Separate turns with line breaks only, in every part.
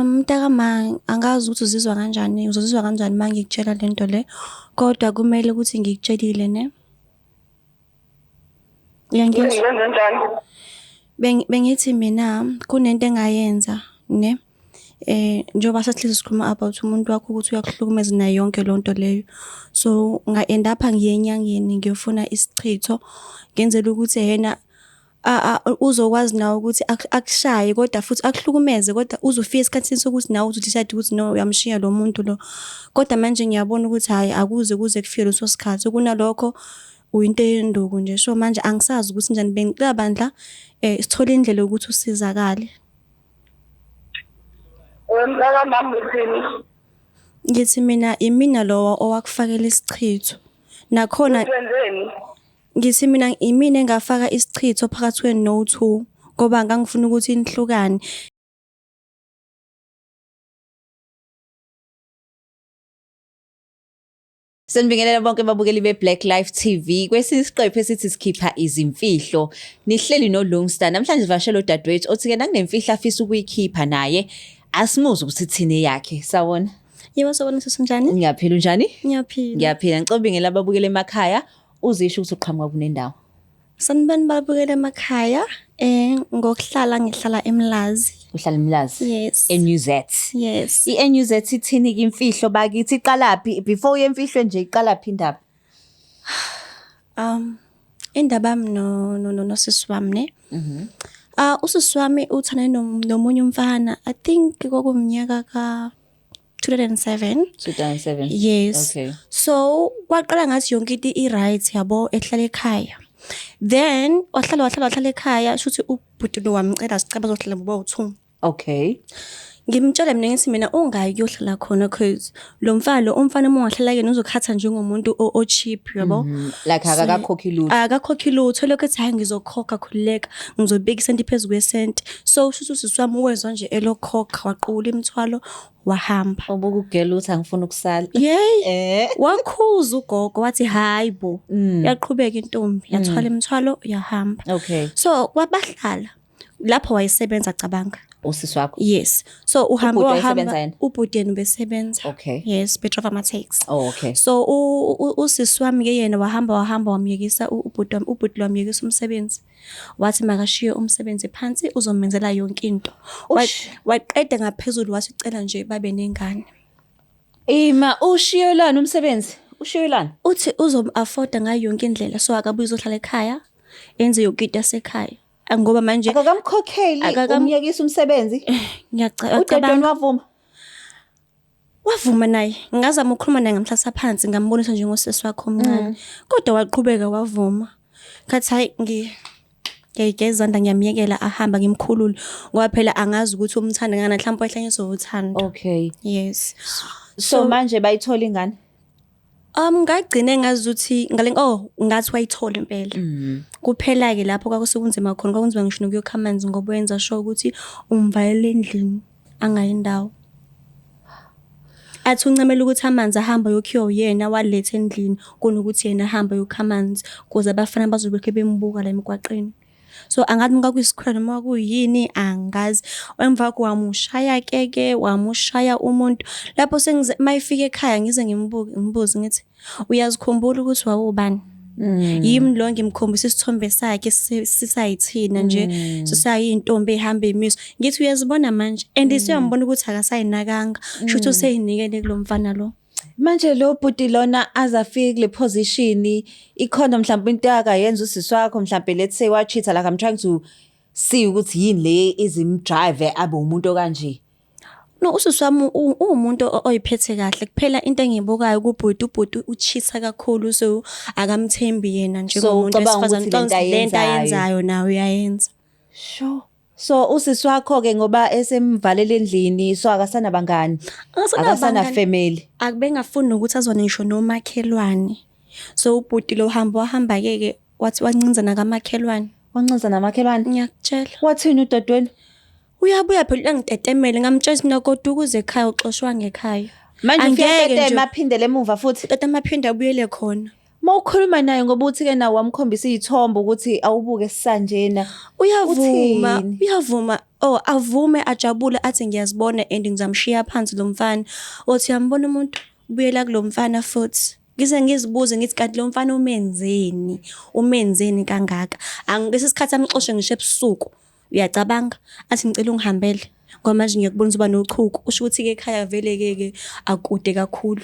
Mntakama, angazi ukuthi uzizwa kanjani, uzozizwa kanjani uma ngikutshela le nto le, kodwa kumele ukuthi ngikutshelile ne. Uyangizwa?
Ngenzenjani?
Bengithi mina kunento engayenza ne. Njengoba sesihlezi sikhuluma about umuntu wakho ukuthi uyakuhlukumeza nayo yonke leyo nto leyo. So nga-end up-a ngiye enyangeni ngiyofuna isichitho ngenzela ukuthi yena uzokwazi nawe ukuthi akushaye kodwa futhi akuhlukumeze kodwa uze ufike esikhathini sokuthi nawe uzu-decide ukuthi no uyamshiya lo muntu lo. Kodwa manje ngiyabona ukuthi hhayi akuze kuze kufike leso sikhathi kunalokho uyinto yenduku nje. So manje angisazi ukuthi njani bengicela bandla sithole indlela yokuthi usizakale.
Mntakamama uthini?
Ngithi mina imina lo owakufakela isichitho. Nakhona
Wenzeni?
Ngithi mina imina engafaka isichitho phakathi kwenu no-two ngoba ngangifuna ukuthi nihlukane.
Sanibingelela bonke ababukeli be-Black Life TV. Kwesinye isiqephu esithi sikhipha izimfihlo. Nihleli noLungstar. Namhlanje sivashela udadewethu othi-ke nakunemfihlo afisa ukuyikhipha naye. Asimuze ukuthi ithini eyakhe. Sawona.
Yebo sawona sisi unjani?
Ngiyaphila unjani?
Ngiyaphila.
Ngiyaphila. Ngicela ubingelela ababukeli emakhaya. Uzisho ukuthi uqhamuka kunendawo.
Sanibani babukeli emakhaya. Ngokuhlala ngihlala eMlazi.
Uhlala eMlazi?
Yes.
E-NUZ.
Yes.
I-NUZ ithini ke imfihlo bakithi iqalaphi before uye emfihlweni nje iqalaphi indaba?
Indaba yami no no no nosisi wami ne. Ah usisi wami uthandane nomunye umfana. I think kwakuwumnyaka ka 2007.
2007.
Yes.
Okay.
So kwaqala ngathi yonke into i-right yabo ehlala ekhaya. Then wahlala wahlala wahlala ekhaya shuthi ubhuti lo wamcela sicela bazohlala bowu-two.
Okay.
Ngimtshela mina ngithi mina ungayi kuyohlala khona cause lo mfana lo umfana uma ungahlala kuyena uzokhatha njengomuntu o-cheap yabo.
Like akakakhokhi lutho.
Akakhokhi lutho lokho ethi hayi ngizokhokha khululeka ngizobeka isenti phezu kwesenti. So shuthi usisi wami wezwa nje elokhokha waqukula imithwalo wahamba.
Ubuka ugela uthi angifuni ukusala.
Yey.
Eh.
Wakhuza ugogo wathi hayi bo. Yaqhubeka intombi yathwala imithwalo yahamba.
Okay.
So kwabahlala lapho wayesebenza cabanga.
Usisi wakho.
Yes. So uhamba
Ubhuti
wahamba
wayesebenza yena?
ubhuti yena ubesebenza.
Okay.
Yes, bedrive ama taxi.
Oh okay.
So usisi wami ke yena wahamba wahamba wamyekisa ubhuti wami ubhuti wamyekisa umsebenzi. Wathi makashiye umsebenzi phansi uzomenzela yonke into.
Ush.
Waqeda ngaphezulu wathi ucela nje babe nengane.
Ima ushiyelani umsebenzi? Ushiyelani?
Uthi uzom-afforda ngayo yonke indlela so akabuye uzohlala ekhaya enze yonke into yasekhaya. Ngoba manje
Akakamkhokheli umyekisa umsebenzi.
Ngiyacabanga.
Udadewenu wavuma.
Wavuma naye. Ngazama ukukhuluma naye ngamhlasa phansi ngambonisa njengosisi wakhe omncane. Kodwa waqhubeka wavuma. Ngathi hayi ngiyayigeza izandla ngiyamyekela ahamba ngimkhulule ngoba phela angazi ukuthi umthanda ngana mhlawumbe wahlanyiswa uthando.
Okay.
Yes.
So manje bayithola ingane?
Ngagcine ngazi ukuthi ngale oh ngathi wayithola impela. Kuphela ke lapho kwakusekunzima khona kwakunzima ngisho nokuyokha amanzi ngoba wenza sure ukuthi umvalela endlini angayi ndawo. Athi uncamela ukuthi amanzi ahambe ayokhiwa uyena waletha endlini kunokuthi yena ahambe ayokha amanzi ukuze abafana bazobe lokhu bembuka la emgwaqeni. So angazi noma kwakuyisikhwela noma kwakuyini angazi. Emva kwakho wamushaya keke wamushaya umuntu. Lapho sengize mayefika ekhaya ngize ngimbuke ngimbuze ngithi uyazikhumbula ukuthi wawubani? Yimi lo ngimkhombisa isithombe sakhe sisayithina nje sisayintombi ehamba imiswa. Ngithi uyazibona manje and siyambona ukuthi akasayinakanga shuthi useyinikele kulomfana lo.
Manje lo bhuti lona azafike kule position ikhona mhlawumbe into akayenza usisi wakho mhlawumbe let's say wa-cheat-a like I'm trying to see ukuthi yini le izimdrive abe umuntu okanje.
No usisi wami uwumuntu oyiphethe kahle kuphela into engiyibukayo kubhuti ubhuti u-cheat-a kakhulu so akamthembi yena njengomuntu
ucabanga
wesifazane.
ukuthi lento
Ngicabanga ukuthi lento
ayenzayo.
ayenzayo nawe uyayenza.
Sure. So usisi wakho ke ngoba esemvalele endlini so akasana bangani.
Akasana
Akasana
bangani.
family.
Akubengafuni nokuthi azwane ngisho nomakhelwane. So ubhuti lo hamba wahamba ke ke wathi wancinza nakamakhelwane.
Wancinza namakhelwane.
Ngiyakutshela.
Wathini udadewenu?
Uyabuya phela uyangitetemela ngamtshela ukuthi mina kodwa ukuze ekhaya uxoshwa ngekhaya.
Manje
Angeke
ufika
nje
tetema aphindele emuva futhi.
Tata amaphinde abuyele khona.
Uma ukhuluma naye ngoba uthi-ke nawe wamkhombisa iy'thombe ukuthi awubuke sisanjena.
Uyavuma,
Uthini?
uyavuma. Oh, avume ajabule athi ngiyazibona and ngizamshiya phansi lo mfana. Uthi uyambona umuntu ubuyela kulo mfana futhi. Ngize ngizibuze ngithi kanti lo mfana umenzeni? Umenzeni kangaka? Angilesi sikhathi amxoshe ngisho ebusuku. Uyacabanga? Athi ngicela ungihambele ngoba manje ngiyakubona uzoba nochuku. Usho ukuthi-ke ekhaya vele-ke ke akude kakhulu.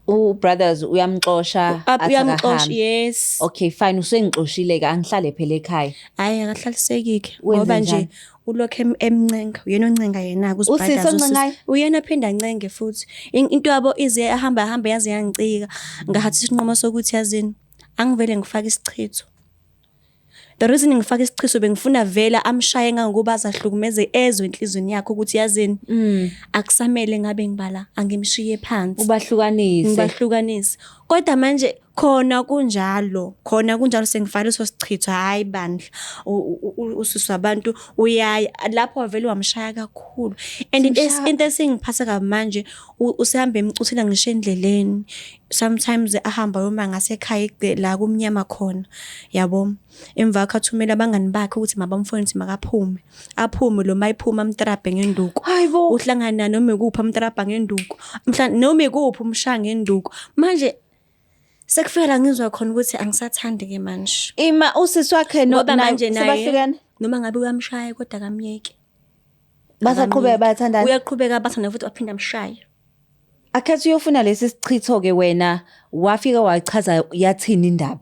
U-brothers uyamxosha athi
Uyamxosha,
akahambe.
yes.
Okay fine, usengixoshile-ke angihlale phela ekhaya.
Hhayi akahlalisekike
Wenze
ngoba nje
njani?
ulokhu emncenga, uyena oncenga yena-ke
Usisi
uzibhadaza usisi.
oncengayo?
Uyena aphinde ancenge futhi. Into yabo ize ahamba ahambe yaze yangicika. Ngathatha isinqumo sokuthi yazini angivele ngifake isichitho. The reason ngifake isichitho bengifuna vele amshaye ngangokuba azahlukumeze ezwe enhliziyweni yakhe ukuthi yazini akusamele ngabe ngibala angimshiye phansi.
Ubahlukanise.
Ngibahlukanise. Kodwa manje khona kunjalo, khona kunjalo sengifake leso sichitho, hhayi bandla. Usisi wabantu uyaya lapho vele wamshaya kakhulu. And into esingiphatha kabi manje usehamba emcuthela ngisho endleleni. Sometimes ahamba ayoma ngasekhaya la kumnyama khona, yabo. Emva kwakhe athumele abangani bakhe ukuthi mabamfone ukuthi makaphume. Aphume lo mayiphuma amtrabhe ngenduku.
Hayibo.
Uhlangana noma ikuphi amtrabha ngenduku. Noma ikuphi umshaya ngenduku. Manje sekufika la ngizwa khona ukuthi angisathandi ke manje.
Ima usisi wakhe no
Ngoba manje naye
sebahlukene.
noma ngabe uyamshaya kodwa akamyeki.
Basaqhubeka bayathandana.
Uyaqhubeka bathanda futhi waphinda amshaye.
Akhethi uyofuna lesi sichitho ke wena wafika wachaza yathini indaba.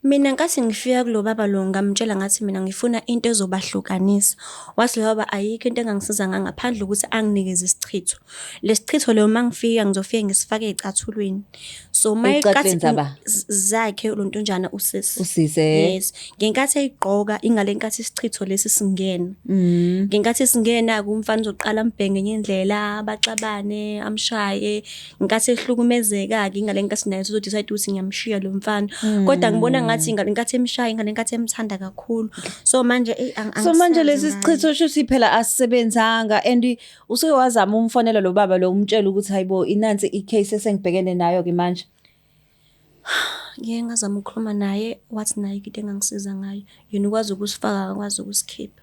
Mina nkathi ngifika kulo baba lo ngamtshela ngathi mina ngifuna into ezobahlukanisa. Wathi lo baba ayikho into engangisiza ngayo ngaphandle ukuthi anginikeze isichitho. Lesichitho leyo mangifika ngizofike ngisifake ezicathulweni. So
Ey'cathulweni zaba?
zakhe lo ntonjana usisi.
Usisi, eh?
Yes. Ngenkathi eyigqoka ingale nkathi isichitho lesi singena. Ngenkathi singena umfana uzoqala ambheke ngenye indlela, baxabane, amshaye. Ngenkathi ehlukumezeka-ke ingale nkathi naye uzo-decide ukuthi ngiyamshiya lo mfana. Kodwa ngibona ngathi ngale nkathi emshaya ingale nkathi emthanda kakhulu. So manje eyi
So manje
angisazi
lesi
ngaye.
sichitho shuthi phela asisebenzanga and usuke wazama umfonela lo baba lo umtshela ukuthi hayibo inansi i-case esengibhekene nayo ke manje.
Ngike ngazama ukukhuluma naye wathi naye into engangisiza ngayo. Yena ukwazi ukusifaka akakwazi ukusikhipha.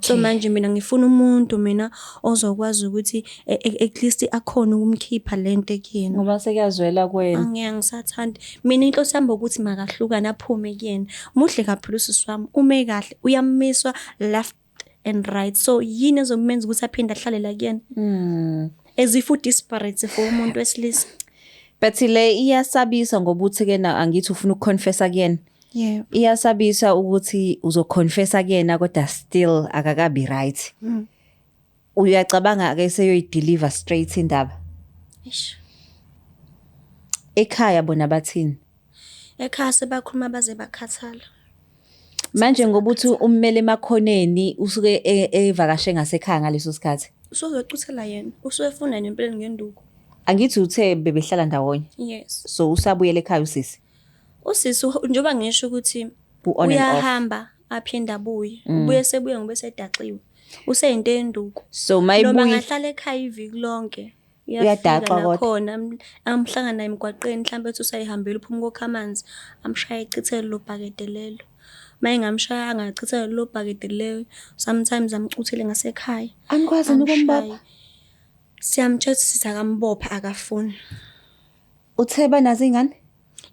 So manje mina ngifuna umuntu mina ozokwazi ukuthi at least akhone ukumkhipha lento ekuyena.
Ngoba sekuyazwela kuwena.
Angeke angisathandi. Mina inhloso yami ukuthi makahlukane aphume kuyena. Muhle kakhulu usisi wami, ume kahle, uyamiswa left and right. So yini ezomenza ukuthi aphinde ahlale la kuyena? As if u-desperate for umuntu wesilisa.
But le iyasabisa ngoba uthi ke na angithi ufuna ukuconfessa kuyena.
Yebo.
Iyasabisa ukuthi uzoconfessa kuyena kodwa still akakabi right. Uyacabanga ke seyoyideliver straight indaba.
Eish.
Ekhaya bona bathini?
Ekhaya sebakhuluma baze bakhathala.
Manje ngoba uthi ummele emakhoneni usuke evakashe ngasekhaya ngaleso sikhathi.
Usuzocuthela yena, usuyefuna yena empeleni ngenduku.
Angithi uthe bebehlala ndawonye.
Yes.
So usabuyela ekhaya usisi.
Usisi njengoba ngisho ukuthi
U-on and off.
uyahamba aphinde abuye. Ubuye sebuye ngoba esedaxiwe. Useyinto yenduku.
So
Noma
mayibuye
angahlala ekhaya iviki lonke.
Uyadaxwa kodwa.
Nakhona amhlangana naye emgwaqeni mhlambe ethi usayihambela uphuma kokha amanzi amshaye echithele lo bhakede lelo. Uma engamshaya angachithela lelo bhakede lelo sometimes amcuthele ngasekhaya.
Anikwazi nokumbopha?
Amshaye. Siyamtshela sithi akambopha akafuni.
Uthe banazo ingane?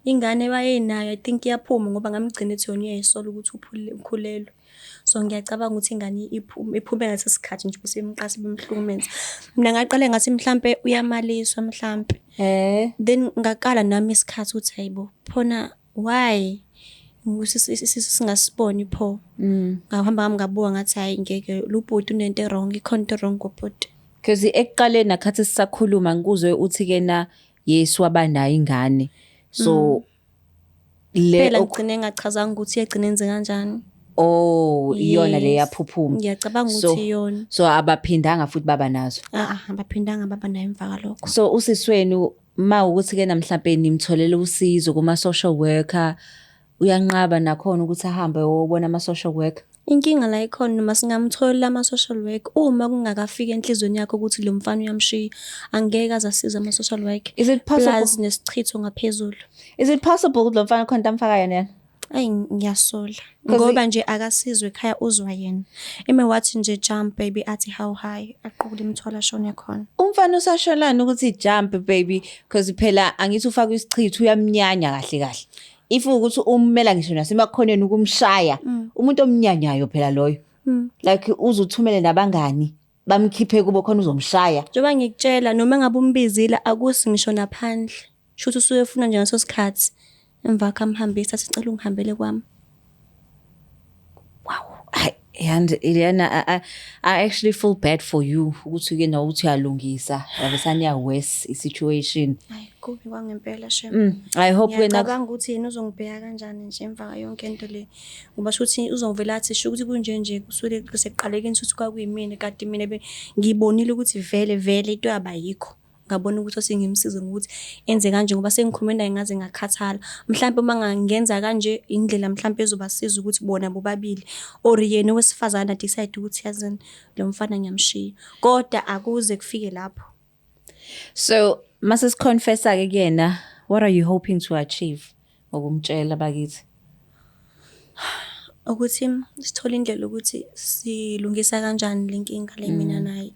Ingane wayenayo I think iyaphuma ngoba ngamgcina ethi yona uyayisola ukuthi ukhulelwe. So ngiyacabanga ukuthi ingane iphume ngaleso sikhathi nje bese bemqasa bemhlukumeza. Mina ngaqale ngathi mhlampe uyamaliswa mhlampe. Then ngaqala nami isikhathi ukuthi hayibo phona why isisu singasiboni pho. Ngahamba ngami ngabuka ngathi hayi ngeke lo bhuti unento wrong, ikhona into wrong ngobhuti.
Because ekuqaleni nakhathi sisakhuluma ngikuzwe uthi ke na yes wabanayo ingane. So le
Phela ngigcine ngachazanga ukuthi yagcina enze kanjani.
Oh iyona le
Yes.
yaphuphuma.
Ngiyacabanga ukuthi iyona.
So abaphindanga futhi baba nazo.
Abaphindanga baba nayo emva kalokho.
So usisi wenu ma ukuthi ke namhlambe nimtholele usizo kuma social worker uyanqaba nakhona ukuthi ahambe uyobona ama social worker.
Inkinga la ikhona noma singamthola ama-social worker, uma kungakafiki enhliziyweni yakhe ukuthi lo mfana uyamshiya, angeke aze asize ama-social worker.
Is it possible?
Plus nesichitho ngaphezulu.
Is it possible ukuthi lo mfana khona into amfaka yona yena?
Ayi ngiyasola.
'Cause
Ngoba nje akasizwe ekhaya uzwa yena. Eme wathi nje jump baby athi how high aqule imithwalo ashone khona.
Umfana usasholani ukuthi jump baby because phela angithi ufaka isichitho uyamnyanya kahle kahle. If ukuthi ummela ngisho nasemakhoneni ukumshaya, umuntu omnyanyayo phela loyo. Like uzuthumele nabangani bamkhiphe kubo khona uzomshaya.
Njengoba ngikutshela noma ngabe umbizile akusi ngisho naphandle. Shuthi usuke efuna nje ngaso sikhathi emva kwakhe amhambise athi cela ungihambele kwami.
Wow. Hayi and Eliana I actually feel bad for you ukuthi ke nawe uthi uyalungisa yabesani ya worse i situation.
Hayi kubi kwangempela shem.
I hope wena
Ngiyacabanga ukuthi yena uzongibheka kanjani nje emva kwayo yonke into le. Ngoba shuthi uzovela athi sho ukuthi kunje nje kusuke kusekuqalekeni shuthi kwakuyimina kanti mina ngibonile ukuthi vele vele into yaba yikho. Ngabona ukuthi osengimsize ngokuthi enze kanje ngoba sengikhulume naye ngaze ngakhathala. Mhlampe uma ngingenza kanje indlela mhlampe ezobasiza ukuthi bona bobabili or yena owesifazane a-decide ukuthi yazini lo mfana ngiyamshiya. Kodwa akuze kufike lapho.
So mase siconfessa ke kuyena, what are you hoping to achieve ngokumtshela bakithi?
Ukuthi sithole indlela ukuthi silungisa kanjani le nkinga le mina naye.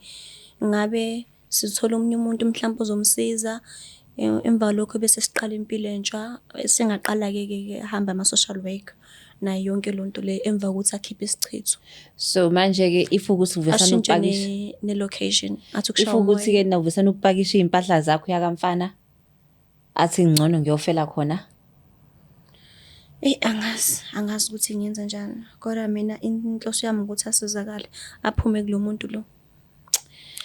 Ngabe sithola omunye umuntu mhlawumpe ozomsiza, emva kwalokho bese siqala impilo entsha. Sengaqala-ke ke ke ahambe ama-social worker nayo yonke leyo nto leyo emva kokuthi akhiphe isichitho.
So manje ke if ukuthi uvesana
Ashintshe
ukupakisha
ne-location, athi
if
ukushaya
ukuthi
umoya.
ke na uvesana ukupakisha iy'mpahla zakho uyakamfana athi ngcono ngiyofela khona.
Eyi angazi, angazi ukuthi ngiyenze njani. Kodwa mina inhloso yami ukuthi asizakale, aphume kulo muntu lo.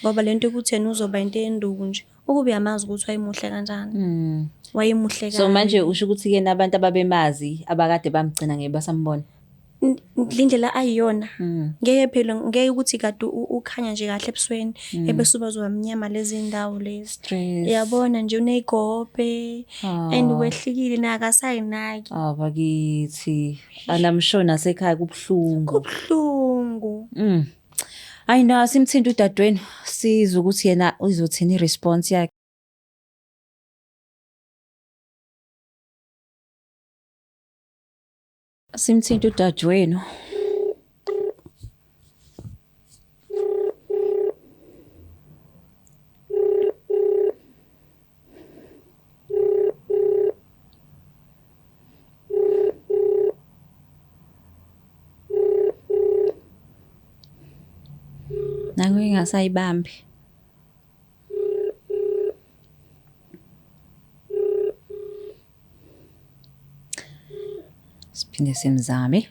Ngoba lento yokuthi yena uzoba into yenduku nje, ukube uyamazi ukuthi wayemuhle kanjani. Wayemuhle
So manje
kabi.
usho ukuthi ke nabantu ababemazi abakade bamgcina ngeke basambona.
Le ndlela ayiyona. Ngeke phela ngeke ukuthi kade ukhanya nje kahle ebusweni ebese uba uzoba mnyama lezi ndawo lezi.
Stress.
Uyabona nje uney'gobhe and wehlukile naye akasayinaki.
Ah bakithi. And I'm sure nasekhaya kubuhlungu.
Kubuhlungu.
Ayi no, simthinta udadewenu sizwe ukuthi yena uzothini i-response yakhe. Simthinta udadewenu. Nangu ingasayibambi. Siphinde simzame.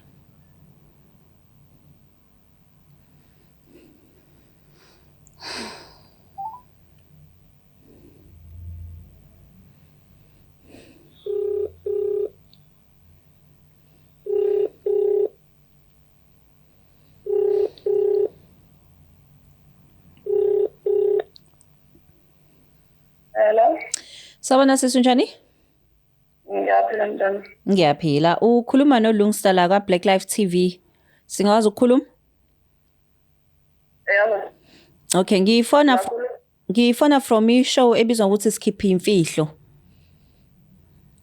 Hello?
Sawubona sisi, unjani?
Ngiyaphila njani?
Ngiyaphila. Ukhuluma noLungsta la kwa Black Life TV. Singakwazi ukukhuluma?
Yebo.
Okay, ngifona from i-show ebizwa ngokuthi Sikhipha Imfihlo.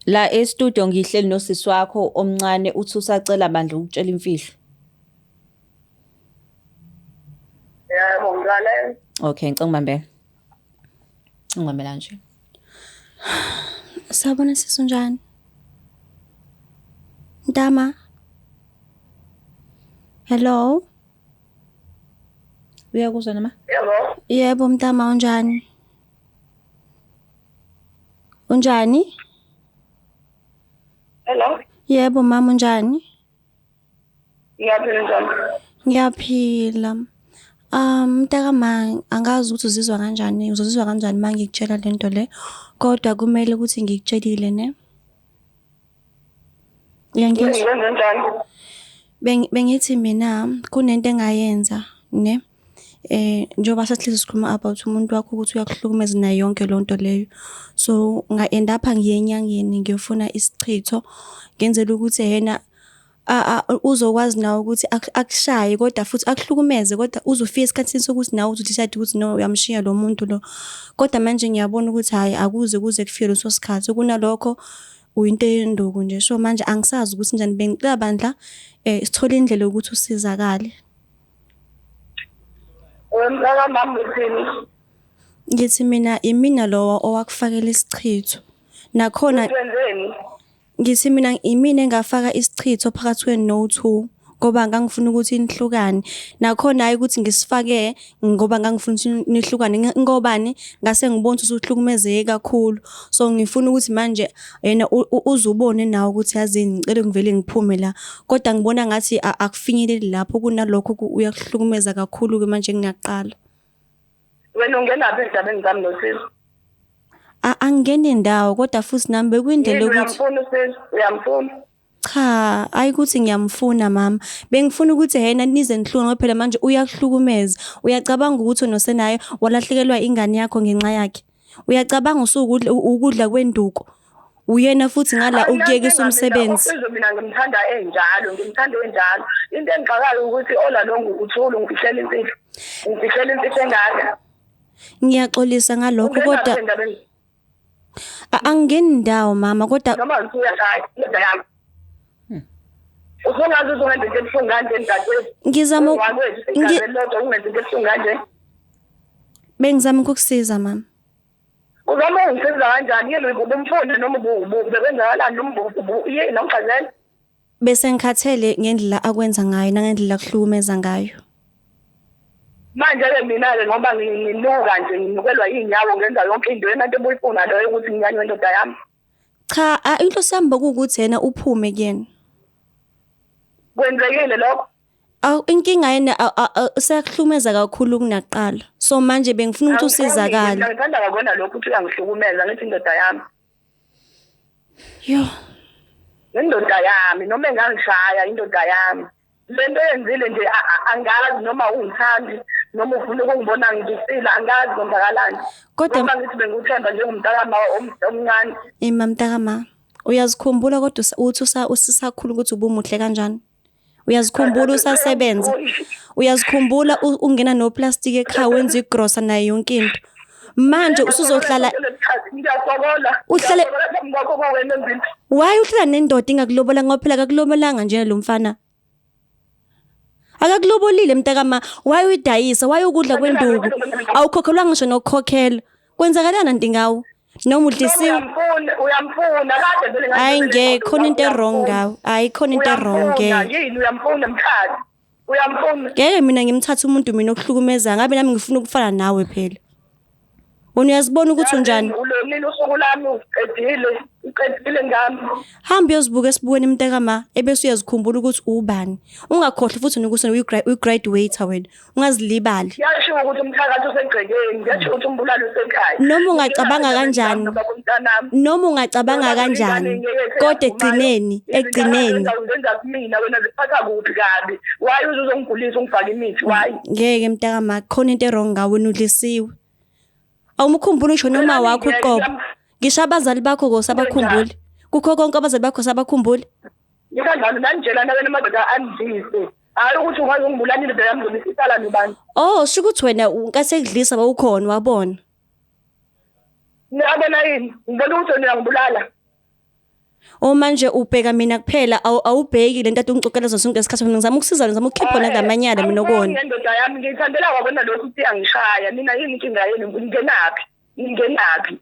La e-studio ngihleli nosisi wakho omncane uthi usacela bandla ukutshela imfihlo.
Yebo, ngilalela.
Okay, ngicela ungibambele. Ungibambela nje.
Sawubona sisi, unjani? Ntama. Hello?
Uyakuzwa noma?
Yebo.
Yebo mntama, unjani? Unjani?
Hello?
Yebo mama, unjani?
Ngiyaphila njani?
Ngiyaphila. Mntaka ma, angazi ukuthi uzizwa kanjani, uzozizwa kanjani uma ngikutshela lento le, kodwa kumele ukuthi ngikutshelile ne. Uyangizwa?
Ngenze njani?
Bengithi mina kunento engayenza ne. Njengoba sasihlezi sikhuluma about umuntu wakho ukuthi uyakuhlukumeza nayo yonke leyo nto leyo. So nga-end up ngiye enyangeni ngiyofuna isichitho ngenzela ukuthi yena Uzokwazi nawe ukuthi akushaye kodwa futhi akuhlukumeze, kodwa uze ufike esikhathini sokuthi nawe uze u-decide ukuthi no, uyamshiya lo muntu lo. Kodwa manje ngiyabona ukuthi hhayi, akuze kuze kufike leso sikhathi, kunalokho uyinto yenduku nje. So manje angisazi ukuthi njani, bengicela bandla sithole indlela yokuthi usizakale.
Wena mama uthini?
Ngithi mina imina lowo owakufakela isichitho. Nakhona
Wenzeni?
Ngithi mina imina engafaka isichitho phakathi kwenu no-two ngoba ngangifuna ukuthi nihlukane. Nakhona hhayi ukuthi ngisifake ngoba ngangifuna ukuthi nihlukane, ngobani? Ngase ngibona ukuthi usuhlukumezeke kakhulu. So ngifuna ukuthi manje yena uze ubone nawe ukuthi yazini ngicela ngivele ngiphume la. Kodwa ngibona ngathi akufinyeleli lapho, kunalokho uyakuhlukumeza kakhulu-ke manje kunakuqala.
Wena ungenaphi ezindabeni zami nosisi?
Angingeni ndawo kodwa futhi nami bekuyindlela
Yini
yokuthi
uyamfuna usisi? Uyamfuna?
Cha, ayi ukuthi ngiyamfuna mama. Bengifuna ukuthi yena nize nihlukane ngoba phela manje uyakuhlukumeza. Uyacabanga ukuthi wena usenaye walahlekelwa ingane yakho ngenxa yakhe. Uyacabanga usukudla ukudla kwenduku. Uyena futhi ngala ukuyekisa umsebenzi.
Usizo mina ngimthanda enjalo, ngimthanda enjalo. Into engixakayo ukuthi olalongu uthule ungifihlela imfihlo. Ungifihlela imfihlo engaka.
Ngiyaxolisa ngalokho kodwa
Ungenaphi endabeni?
Angingeni ndawo mama kodwa
Noma usuyashaya indoda yami. Usungaze uzongenza into ebuhlungu kanje dadewethu.
Ngizama
Wakwethu igazi elilodwa ungenza into ebuhlungu kanje.
Bengizama ukukusiza mama.
Uzama ungisiza kanjani? Yini ubumfuna noma bekwenzakalani noma yini awuchazele?
Bese ngikhathele ngendlela akwenza ngayo nangendlela akuhlukumeza ngayo.
Manje-ke mina-ke ngoba nginuka nje nginukelwa iy'nyawo ngenza yonke into yena nto ebuyifuna leyo ukuthi nginyanywe indoda yami.
Cha, inhloso yami bekuwukuthi yena uphume kuyena.
Kwenzekile lokho?
Awu, inkinga yena seyakuhlukumeza kakhulu kunakuqala. So manje bengifuna ukuthi usizakale.
Mina ngithanda ngakona lokho ukuthi uyangihlukumeza ngithi indoda yami.
Yo.
Indoda yami noma engangishaya indoda yami. Lento yenzile nje angazi noma ungithandi noma ufuna ukungibona ngisila, angazi kwenzakalani.
Kodwa
Ngoba ngithi bengikuthemba njengomntakama omncane.
Ima mntakama, uyazikhumbula kodwa uthi usakhula ukuthi ubumuhle kanjani? Uyazikhumbula usasebenza? Uyazikhumbula ungena noplastic ekhaya wenza igrosa nayo yonke into? Manje usuzohlala
Ngiyasokola.
Uhlale-
Ngiyasokola phambi kwakho kowena emzini.
Why uhlala nendoda ingakulobola ngoba phela akakulobolanga nje lo mfana? Akakulobolile mntakama, why uyidayisa? Why ukudla kwenduku? Awukhokhelwa ngisho nokukhokhela. Kwenzakalani anti ngawo? Noma udlisiwe?
Uyamfuna, uyamfuna kade vele ngathi
Hayi
vele
ngeke, khona into e-wrong
uyamfuna.
ngawe. Hayi khona into e-wrong
Uyamfuna,
ngeke.
yini uyamfuna mthathe. Uyamfuna.
Ngeke mina ngimthathe umuntu mina okuhlukumeza, ngabe nami ngifuna ukufana nawe phela. Wena uyazibona ukuthi unjani?
Ulonile usuku lami uqedile, uqedile ngami.
Hamba uyozibuka esibukweni mntakama, ebese uyazikhumbula ukuthi ubani. Ungakhohlwa futhi nokuthi uyi-graduate wena. Ungazilibali.
Kuyashiwo ukuthi umthakathi usegcekeni, kuyashiwo ukuthi umbulali usekhaya.
Noma ungacabanga kanjani.
Mntanami.
Noma ungacabanga kanjani, kodwa ekugcineni, ekugcineni.
Ungenza kumina wena ziphatha kuphi kabi? Why uze uzongigulisa ungifake imithi? Why?
Ngeke mntakama, khona into e-wrong ngawe wena udlisiwe. Awumkhumbuli ngisho noma wakho uqobo. Ngisho abazali bakho kosabakhumbuli. Kukho konke abazali bakho sabakhumbuli.
Ngikanjalo nanitshelana wena madoda andise. Hayi ukuthi ungaze ungibulale indoda yami ngoba isisala nobani.
Oh, sho ukuthi wena nkathi ekudlisa wawukhona wabona.
Ngiyabona yini? Ngibona ukuthi wena uyangibulala.
Oh manje ubheka mina kuphela, awubheki lento ade ungixoxela zona sonke isikhathi. Mina ngizama ukusiza, ngizama ukukhipha wena ngamanyala mina okona.
Ngendoda yami ngiyithandela kwabona lokhu ukuthi iyangishaya. Mina yini inkinga yenu? Ngingenaphi? Ngingenaphi?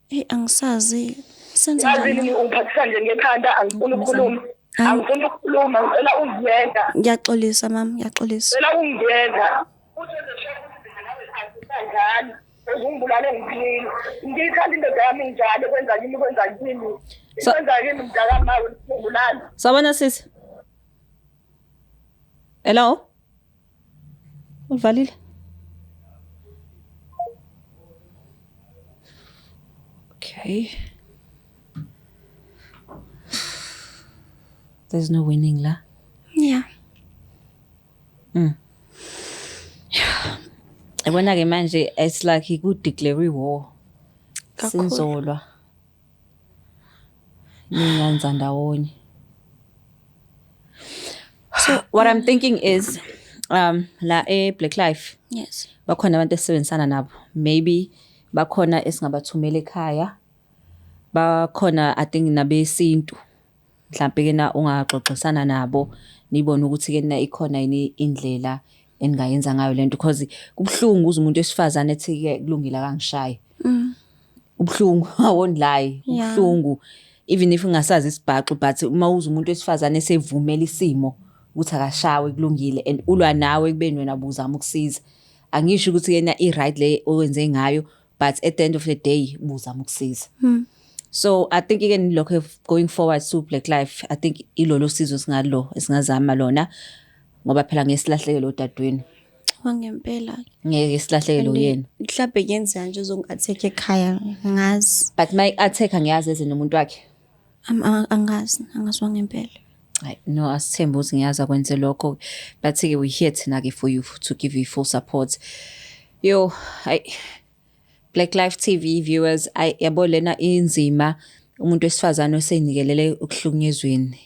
Hey angisazi. Senze
Yazi
njani?
yini ungiphathisa nje ngekhanda, angifuni ukukhuluma.
Hayi.
Angifuni ukukhuluma, ngicela ungiyeka.
Ngiyaxolisa mama, ngiyaxolisa.
Ngicela ungiyeka. Uthi uzosho ukuthi mina nawe asithandani. Uzungibulale ngiphila. Ngiyithanda indoda yami njalo, kwenza kimi, kwenza kimi. Kwenza kimi mntakamawe, ngibulala.
Sawubona sisi. Hello? Uvalile? Okay. There's no winning la.
Yeah.
Yabona ke manje it's like he could declare war.
Kakhulu.
Sinzolwa. Ninganza ndawonye.
So
What I'm thinking is la e Black Life bakhona abantu esisebenzisana nabo. Maybe bakhona esingabathumela ekhaya. Bakhona, I think, nabesintu. Mhlambe ke na ungaxoxisana nabo, nibone ukuthi ke na ikhona yini indlela eningayenza ngayo lento, because kubuhlungu uze umuntu wesifazane ethi ke kulungile akangishaye. Ubuhlungu, I won't lie. Ubuhlungu even if ungasazi isibhaxu, but uma uze umuntu wesifazane esevumela isimo ukuthi akashawe, kulungile, and ulwa nawe kubeni wena buzama ukusiza. Angisho ukuthi yena i-right le owenze ngayo, but at the end of the day buzama ukusiza. So I think ke lokho, going forward to Black Life, I think ilolo sizo singalo esingazama lona, ngoba phela ngeke silahleke lo dadweni.
Wangempela.
Ngeke silahleke lo yena.
Mhlawumbe kuyenzeka nje uzongi-attack ekhaya, ngazi.
But my attack angiyazi eze nomuntu wakhe.
Angazi, angazi wangempela.
Hayi no, asithembe ukuthi ngiyazi akwenze lokho, but ke we here thina ke for you, to give you full support. Yo, hayi, Black Life TV viewers, ay yabo, lena inzima. Umuntu wesifazane oseyinikelele ukuhlukunyezweni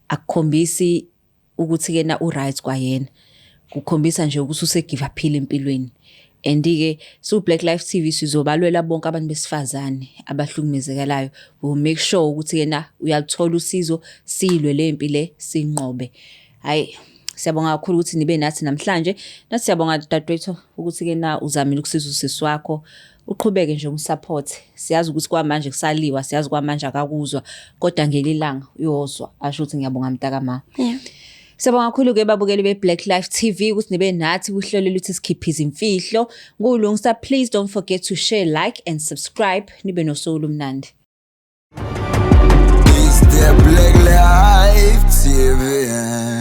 akukhombisi ukuthi kena u-right kwayena, kukhombisa nje ukuthi use-give up-ile empilweni. And ke so Black Life TV sizobalwela bonke abantu besifazane abahlukumezekalayo. We will make sure ukuthi yena uyalithola usizo, silwe le mpi le, sinqobe. Hayi, siyabonga kakhulu ukuthi nibe nathi namhlanje. Nathi siyabonga, dadewethu, ukuthi ke na uzamile ukusiza usisi wakho. Uqhubeke nje um-support. Siyazi ukuthi kwamanje kusaliwa, siyazi kwamanje akakuzwa, kodwa ngelilanga uyozwa asho ukuthi ngiyabonga mntakama. Siyabonga kakhulu-ke babukeli be-Black Life TV ukuthi nibe nathi kuhlelo luthi Sikhiphe Izimfihlo. Ngulungisa, please don't forget to share, like and subscribe. Nibe nosuku olumnandi.
It's the Black Life TV.